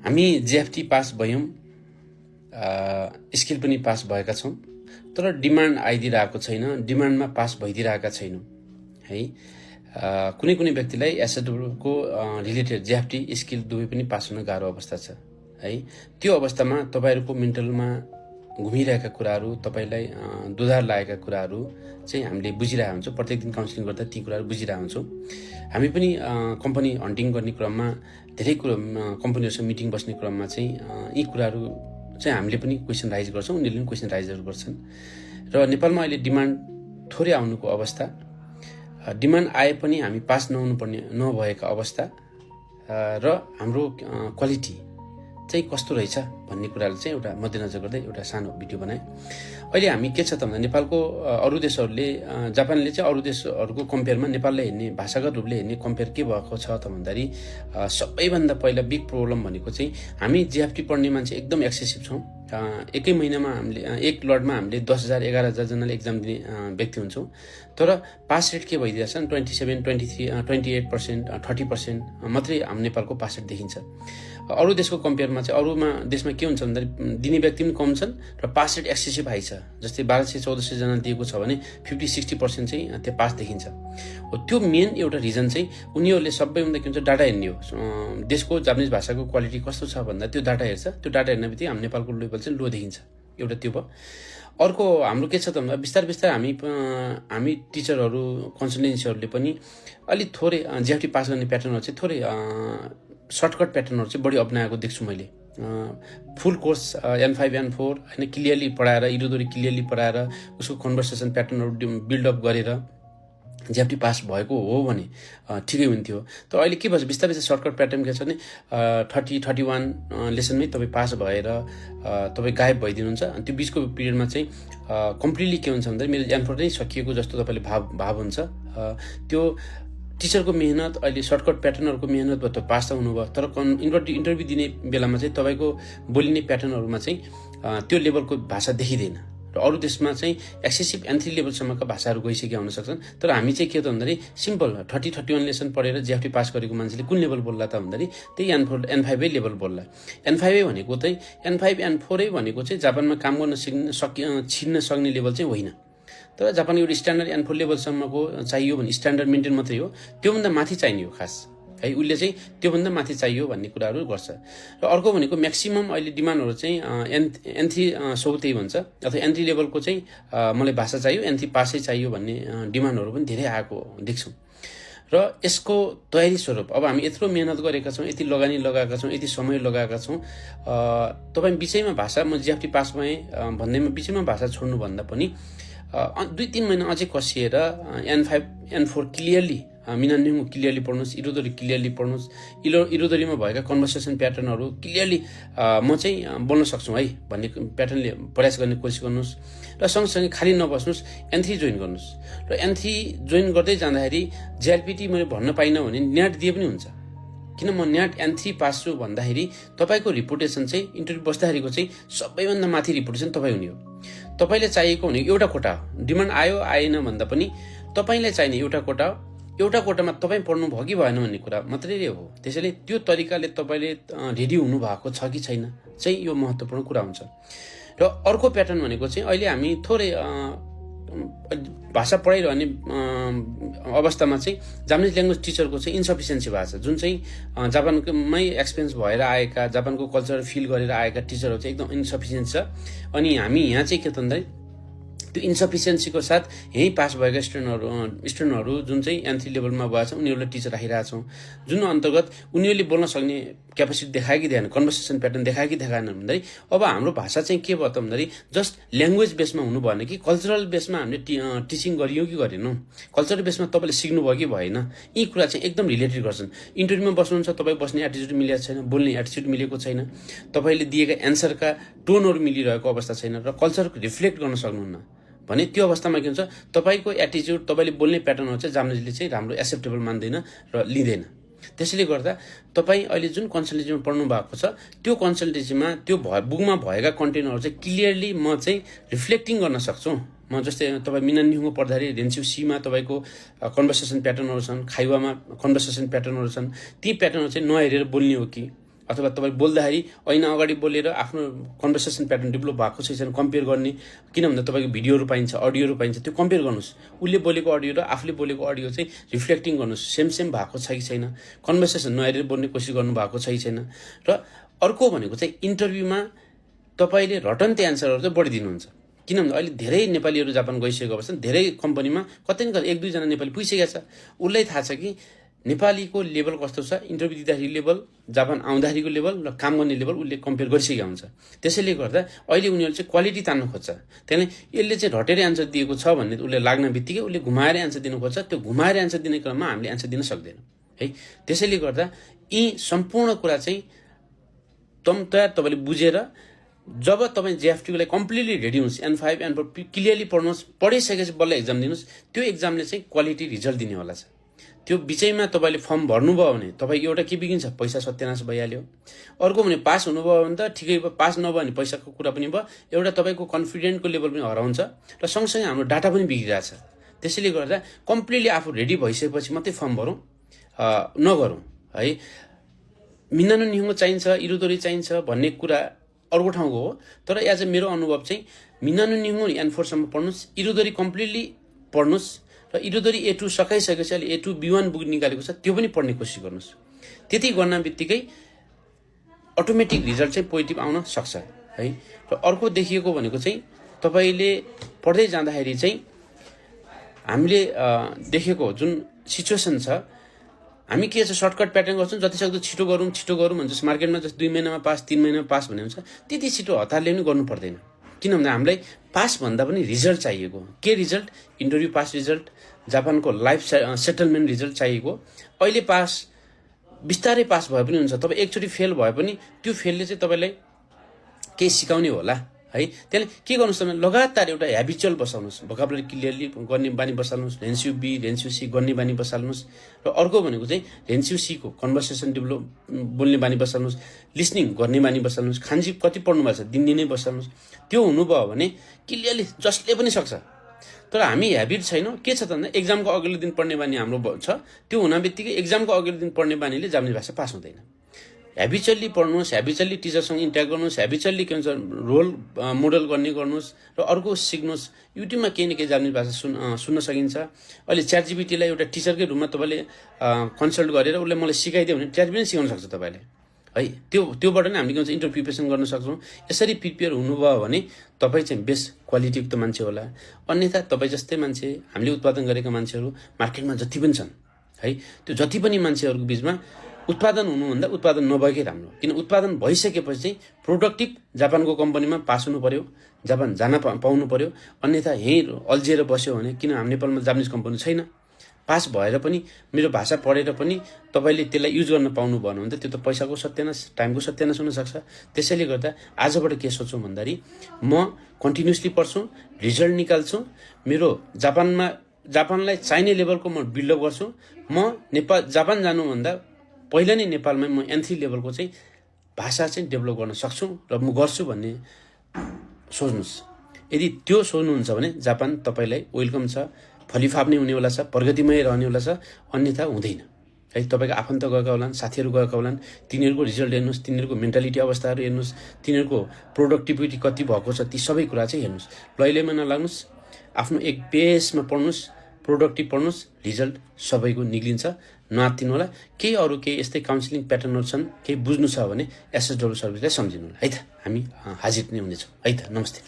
हामी जेएफटी पास भयौँ, स्किल पनि पास भएका छौँ, तर डिमान्ड आइदिरहेको छैन, डिमान्डमा पास भइदिरहेका छैनौँ है। कुनै कुनै व्यक्तिलाई एसएडब्ल्यूको रिलेटेड जेएफटी स्किल दुवै पनि पास हुन गाह्रो अवस्था छ है। त्यो अवस्थामा तपाईँहरूको मेन्टलमा घुमिरहेका कुराहरू, तपाईँलाई दुधार लागेका कुराहरू चाहिँ हामीले बुझिरहेका हुन्छौँ। प्रत्येक दिन काउन्सिलिङ गर्दा ती कुराहरू बुझिरहेका हुन्छौँ। हामी पनि कम्पनी हन्टिङ गर्ने क्रममा धेरै कुरो कम्पनीहरूसँग मिटिङ बस्ने क्रममा चाहिँ यी कुराहरू चाहिँ हामीले पनि क्वेसन राइज गर्छौँ, उनीहरूले पनि क्वेसन राइजहरू गर्छन्। र नेपालमा अहिले डिमान्ड थोरै आउनुको अवस्था, डिमान्ड आए पनि हामी पास नभएका अवस्था र हाम्रो क्वालिटी चाहिँ कस्तो रहेछ भन्ने कुरालाई चाहिँ एउटा मध्यनजर गर्दै एउटा सानो भिडियो बनाएँ। अहिले हामी के छ त भन्दा नेपालको अरू देशहरूले, जापानले चाहिँ अरू देशहरूको कम्पेयरमा नेपाललाई हेर्ने, भाषागत रूपले हेर्ने कम्पेयर के भएको छ त भन्दाखेरि सबैभन्दा पहिला बिग प्रब्लम भनेको चाहिँ हामी जेएफटी पढ्ने मान्छे एकदम एक्सेसिभ छौँ। एकै महिनामा हामीले एक लटमा हामीले 10,000 11,000 जनाले एक्जाम दिने व्यक्ति हुन्छौँ, तर पास रेट के भइदिएछ 27, 23, 28%, 30% मात्रै हाम्रो नेपालको पास रेट देखिन्छ। अरू देशको कम्पेयरमा चाहिँ अरूमा देशमा के हुन्छ भन्दाखेरि दिने व्यक्ति पनि कम छन् र पास रेट एक्सेसिभ हाई छ। जस्तै 1200-1400 जना दिएको छ भने 50-60% चाहिँ त्यो पास देखिन्छ। त्यो मेन एउटा रिजन चाहिँ उनीहरूले सबैभन्दा के हुन्छ डाटा हेर्ने हो। देशको जापानिज भाषाको क्वालिटी कस्तो छ भन्दा त्यो डाटा हेर्छ। त्यो डाटा हेर्ने बित्तिकै हाम्रो नेपालको लेभल चाहिँ लो देखिन्छ। एउटा त्यो भयो। अर्को हाम्रो के छ त भन्दा बिस्तारै हामी टिचरहरू, कन्सल्टेन्सीहरूले पनि अलिक थोरै जेएफटी पास गर्ने प्याटर्नहरू चाहिँ थोरै सर्टकट प्याटर्नहरू चाहिँ बढी अप्नाएको देख्छु मैले। फुल कोर्स N5 N4 होइन क्लियरली पढाएर, इरोदोरी क्लियरली पढाएर उसको कन्भर्सेसन प्याटर्नहरू बिल्डअप गरेर जेएफटी पास भएको हो भने ठिकै हुन्थ्यो। तर अहिले के भन्छ बिस्तारै सर्टकट प्याटर्न के छ भने 30-31 लेसनमै तपाईँ पास भएर तपाईँ गायब भइदिनुहुन्छ। अनि त्यो बिचको पिरियडमा चाहिँ कम्प्लिटली के हुन्छ भन्दाखेरि मेरो N4 नै सकिएको जस्तो तपाईँले भाव हुन्छ। त्यो टिचरको मेहनत, अहिले सर्टकट प्याटर्नहरूको मेहनत भयो, त पास त हुनुभयो, तर इन्टरभ्यू दिने बेलामा चाहिँ तपाईँको बोलिने प्याटर्नहरूमा चाहिँ त्यो लेभलको भाषा देखिँदैन। र अरू देशमा चाहिँ एक्सेसिभ N3 लेभलसम्मका भाषाहरू गइसकेका हुन सक्छन्। तर हामी चाहिँ के त भन्दाखेरि सिम्पल 30-31 लेसन पढेर जेएफटी पास गरेको मान्छेले कुन लेभल बोल्ला त भन्दाखेरि त्यही N5 लेभल बोल्ला। N5 भनेको चाहिँ N5 N4 भनेको चाहिँ जापानमा काम गर्न छिन्न सक्ने लेभल चाहिँ होइन। तर जापानको एउटा स्ट्यान्डर्ड N4 लेभलसम्मको चाहियो भने स्ट्यान्डर्ड मेन्टेन मात्रै हो, त्योभन्दा माथि चाहिने हो खास है। उसले चाहिँ त्योभन्दा माथि चाहियो भन्ने कुराहरू गर्छ। र अर्को भनेको म्याक्सिमम अहिले डिमान्डहरू चाहिँ N3 त्यही भन्छ, अथवा N3 लेभलको चाहिँ मलाई भाषा चाहियो, N3 पासै चाहियो भन्ने डिमान्डहरू पनि धेरै आएको देख्छौँ। र यसको तयारी स्वरूप अब हामी यत्रो मेहनत गरेका छौँ, यति लगानी लगाएका छौँ, यति समय लगाएका छौँ। तपाईँ बिचैमा भाषा म जेएफटी पास भएँ भन्दैमा बिचैमा भाषा छोड्नुभन्दा पनि 2-3 महिना अझै कसिएर N5 N4 क्लियरली मिनान्युङ क्लियरली पढ्नुहोस्, इरोदोरी क्लियरली पढ्नुहोस्, इरोदोरीमा भएका कन्भर्सेसन प्याटर्नहरू क्लियरली म चाहिँ बोल्न सक्छु है भन्ने प्याटर्नले प्रयास गर्ने कोसिस गर्नुहोस्। र सँगसँगै खाली नबस्नुहोस्, N3 जोइन गर्नुहोस्। र N3 जोइन गर्दै जाँदाखेरि जेएलपिटी मैले भन्न पाइनँ भने न्याट दिए पनि हुन्छ। किन म न्याट N3 पास छु भन्दाखेरि तपाईँको रिपुटेसन चाहिँ इन्टरभ्यू बस्दाखेरिको चाहिँ सबैभन्दा माथि रिपुटेसन तपाईँ हुने हो। तपाईँले चाहिएको भनेको एउटा कोटा हो। डिमान्ड आयो आएन भन्दा पनि तपाईँलाई चाहिने एउटा कोटा हो। एउटा कोटामा तपाईँ पढ्नु भयो कि भएन भन्ने कुरा मात्रै हो। त्यसैले त्यो तरिकाले तपाईँले रेडी हुनु भएको छ कि छैन चाहिँ यो महत्त्वपूर्ण कुरा हुन्छ। र अर्को प्याटर्न भनेको चाहिँ अहिले हामी थोरै भाषा पढाइरहने अवस्थामा चाहिँ जापानिज ल्याङ्ग्वेज टिचरको चाहिँ इन्सफिसियन्सी भएको छ। जुन चाहिँ जापानमै एक्सपिरियन्स भएर आएका, जापानको कल्चर फिल गरेर आएका टिचरहरू चाहिँ एकदम इन्सफिसियन्ट छ। अनि हामी यहाँ चाहिँ के त भन्दाखेरि त्यो इन्सफिसियन्सीको साथ यहीँ पास भएका स्टुडेन्टहरू जुन चाहिँ N3 लेभलमा भएछ उनीहरूलाई टिचर राखिरहेको छौँ। जुन अन्तर्गत उनीहरूले बोल्न सक्ने क्यापेसिटी देखायो कि देखाएन, कन्भर्सेसन प्याटर्न देखायो कि देखाएन भन्दाखेरि अब हाम्रो भाषा चाहिँ के भयो त भन्दाखेरि जस्ट ल्याङ्ग्वेज बेसमा हुनु भएन कि कल्चरल बेसमा हामीले टिचिङ गरियो कि गरेनौँ, कल्चरल बेसमा तपाईँले सिक्नुभयो कि भएन, यी कुरा चाहिँ एकदम रिलेटेड गर्छन्। इन्टरभ्यूमा बस्नुहुन्छ, तपाईँ बस्ने एटिच्युड मिलेको छैन, बोल्ने एटिच्युड मिलेको छैन, तपाईँले दिएका एन्सरका टोनहरू मिलिरहेको अवस्था छैन र कल्चरको रिफ्लेक्ट गर्न सक्नुहुन्न भने त्यो अवस्थामा के हुन्छ तपाईँको एटिच्युड, तपाईँले बोल्ने प्याटर्नहरू चाहिँ जापानिजले चाहिँ राम्रो एक्सेप्टेबल मान्दैन र लिँदैन। त्यसैले गर्दा तपाईँ अहिले जुन कन्सल्टेन्सीमा पढ्नु भएको छ त्यो कन्सल्टेन्सीमा त्यो बुकमा भएका कन्टेन्टहरू चाहिँ क्लियरली म चाहिँ रिफ्लेक्टिङ गर्न सक्छु। म जस्तै तपाईँ मिनान्युङको पढ्दाखेरि रेन्स्यु सीमा तपाईँको कन्भर्सेसन प्याटर्नहरू छन्, खाइवामा कन्भर्सेसन प्याटर्नहरू छन्, ती प्याटर्नहरू चाहिँ नहेरेर बोल्ने हो कि अथवा तपाईँ बोल्दाखेरि ऐना अगाडि बोलेर आफ्नो कन्भर्सेसन प्याटर्न डेभलप भएको छ छैन कम्पेयर गर्ने, किन भन्दा तपाईँको भिडियोहरू पाइन्छ, अडियोहरू पाइन्छ, त्यो कम्पेयर गर्नुहोस्। उसले बोलेको अडियो र आफूले बोलेको अडियो चाहिँ रिफ्लेक्टिङ गर्नुहोस्, सेम भएको छ कि छैन, कन्भर्सेसन नहेरेर बोल्ने कोसिस गर्नु भएको छ कि छैन। र अर्को भनेको चाहिँ इन्टरभ्यूमा तपाईँले रटन्ते एन्सरहरू चाहिँ बढी दिनुहुन्छ। किनभने अहिले धेरै नेपालीहरू जापान गइसकेको अवस्था, धेरै कम्पनीमा कतै न कतै 1-2 जना नेपाली पुगिसकेका छ। उसलाई थाहा छ कि नेपालीको लेभल कस्तो छ, इन्टरभ्यू दिँदाखेरि लेभल, जापान आउँदाखेरिको लेभल र काम गर्ने लेभल उसले कम्पेयर गरिसकेका हुन्छ। त्यसैले गर्दा अहिले उनीहरूले चाहिँ क्वालिटी तान्न खोज्छ। त्यहाँदेखि यसले चाहिँ रटेर एन्सर दिएको छ भन्ने उसले लाग्न बित्तिकै उसले घुमाएर एन्सर दिनु खोज्छ। त्यो घुमाएर एन्सर दिने क्रममा हामीले एन्सर दिन सक्दैनौँ है। त्यसैले गर्दा यी सम्पूर्ण कुरा चाहिँ तपाईँले बुझेर जब तपाईँ जेएफटीको लागि कम्प्लिटली रेडी हुनुहोस्, N5 N4 क्लियरली पढ्नुहोस्, पढिसकेपछि बल्ल एक्जाम दिनुहोस्। त्यो एक्जामले चाहिँ क्वालिटी रिजल्ट दिनेवाला छ। त्यो बिचैमा तपाईँले फर्म भर्नुभयो भने तपाईँको एउटा के बिगिन्छ, पैसा सत्यानाश भइहाल्यो। अर्को भने पास हुनुभयो भने त ठिकै भयो, पास नभयो भने पैसाको कुरा पनि भयो, एउटा तपाईँको कन्फिडेन्टको लेभल पनि हराउँछ र सँगसँगै हाम्रो डाटा पनि बिग्रिरहेछ। त्यसैले गर्दा कम्प्लिटली आफू रेडी भइसकेपछि मात्रै फर्म भरौँ, नगरौँ है। मिनानु निहुँगो चाहिन्छ, इरुदोरी चाहिन्छ भन्ने कुरा अर्को ठाउँको हो, तर एज अ मेरो अनुभव चाहिँ मिनानु निहुँगो N4 सम्म पढ्नुहोस्, इरुदोरी कम्प्लिटली पढ्नुहोस् र इरुदोरी A2 सकाइसकेपछि अहिले A2 B1 बुक निकालेको छ, त्यो पनि पढ्ने कोसिस गर्नुहोस्। त्यति गर्न बित्तिकै अटोमेटिक रिजल्ट चाहिँ पोजिटिभ आउन सक्छ है। र अर्को देखिएको भनेको चाहिँ तपाईँले पढ्दै जाँदाखेरि चाहिँ हामीले देखेको जुन सिचुएसन छ, हामी के छ सर्टकट प्याटर्न गर्छौँ, जतिसक्दो छिटो गरौँ भन्छ। मार्केटमा जस्तो 2 महिनामा पास, 3 महिनामा पास भन्ने हुन्छ, त्यति छिटो हतारले पनि गर्नु पर्दैन। किनभने हामीलाई पास भन्दा पनि रिजल्ट चाहिएको। के रिजल्ट? इन्टरभ्यू पास रिजल्ट, जापानको लाइफ सेटलमेन्ट रिजल्ट चाहिएको। अहिले पास बिस्तारै पास भए पनि हुन्छ, तपाईँ एकचोटि फेल भए पनि त्यो फेलले चाहिँ तपाईँलाई केही सिकाउने होला है। त्यसले के गर्नुहोस् भने लगातार एउटा ह्याबिचुअल बसाल्नुहोस्, भोकाबुलरी क्लियरली गर्ने बानी बसाल्नुहोस्, रेन्स्यु बी रेन्स्यु सी गर्ने बानी बसाल्नुहोस्। र अर्को भनेको चाहिँ रेन्स्यु सीको कन्भर्सेसन डेभलप बोल्ने बानी बसाल्नुहोस्, लिसनिङ गर्ने बानी बसाल्नुहोस्, खान्जी कति पढ्नु भएको छ दिनदिनै बसाल्नुहोस्। त्यो हुनुभयो भने क्लियरली जसले पनि सक्छ। तर हामी ह्याबिट छैनौँ। के छ त भन्दा एक्जामको अघिल्लो दिन पढ्ने बानी हाम्रो छ, त्यो हुन बित्तिकै एक्जामको अघिल्लो दिन पढ्ने बानीले जापानिज भाषा पास हुँदैन। ह्याबिचुअली पढ्नुहोस्, ह्याबिचुअली टिचरसँग इन्ट्याक्ट गर्नुहोस्, ह्याबिचुअली के भन्छ रोल मोडल गर्ने गर्नुहोस् र अर्को सिक्नुहोस्। युट्युबमा केही न केही जापानिज भाषा सुन्न सकिन्छ। अहिले च्याटजिपिटीलाई एउटा टिचरकै रूपमा तपाईँले कन्सल्ट गरेर उसले मलाई सिकाइदियो भने च्याट पनि सिकाउन सक्छ तपाईँले है। त्योबाट नै हामीले के भन्छ इन्टरभ्यू प्रिपरेसन गर्न सक्छौँ। यसरी प्रिपेयर हुनुभयो भने तपाईँ चाहिँ बेस्ट क्वालिटीयुक्त मान्छे होला। अन्यथा तपाईँ जस्तै मान्छे, हामीले उत्पादन गरेका मान्छेहरू मार्केटमा जति पनि छन् है, त्यो जति पनि मान्छेहरूको बिचमा उत्पादन हुनुभन्दा उत्पादन नभएकै राम्रो। किन उत्पादन भइसकेपछि चाहिँ प्रोडक्टिभ जापानको कम्पनीमा पास हुनु पर्यो, जापान जान पाउनु पर्यो। अन्यथा यहीँ अल्झिएर बस्यो भने, किन हाम्रो नेपालमा जापानिज कम्पनी छैन, पास भएर पनि मेरो भाषा पढेर पनि तपाईँले त्यसलाई युज गर्न पाउनु भएन भने त त्यो त पैसाको सत्यानाश, टाइमको सत्यानाश हुनसक्छ। त्यसैले गर्दा आजबाट के सोचौँ भन्दाखेरि म कन्टिन्युसली पढ्छु, रिजल्ट निकाल्छु, मेरो जापानलाई चाहिने लेभलको म बिल्डअप गर्छु। म जापान जानुभन्दा पहिला नै नेपालमा म N3 लेभलको चाहिँ भाषा चाहिँ डेभलप गर्न सक्छु र म गर्छु भन्ने सोच्नुहोस्। यदि त्यो सोच्नुहुन्छ भने जापान तपाईँलाई वेलकम छ, फलिफाप नै हुनेवाला छ, प्रगतिमय रहनेवाला छ। अन्यथा हुँदैन है। तपाईँको आफन्त गएका होलान्, साथीहरू गएका होलान्, तिनीहरूको रिजल्ट हेर्नुहोस्, तिनीहरूको मेन्टालिटी अवस्थाहरू हेर्नुहोस्, तिनीहरूको प्रोडक्टिभिटी कति भएको छ, ती सबै कुरा चाहिँ हेर्नुहोस्। लैलैमा नलाग्नुहोस्, आफ्नो एक पेसमा पढ्नुहोस्, प्रोडक्टिभ पढ्नुहोस्, रिजल्ट सबैको निक्लिन्छ। नआत्तिनु होला। केही अरू केही यस्तै काउन्सिलिङ प्याटर्नहरू छन्, केही बुझ्नु छ भने एसएसडब्ल्यू सर्भिसलाई सम्झिनु होला है त। हामी हाजिर नै हुनेछौँ है त। नमस्ते।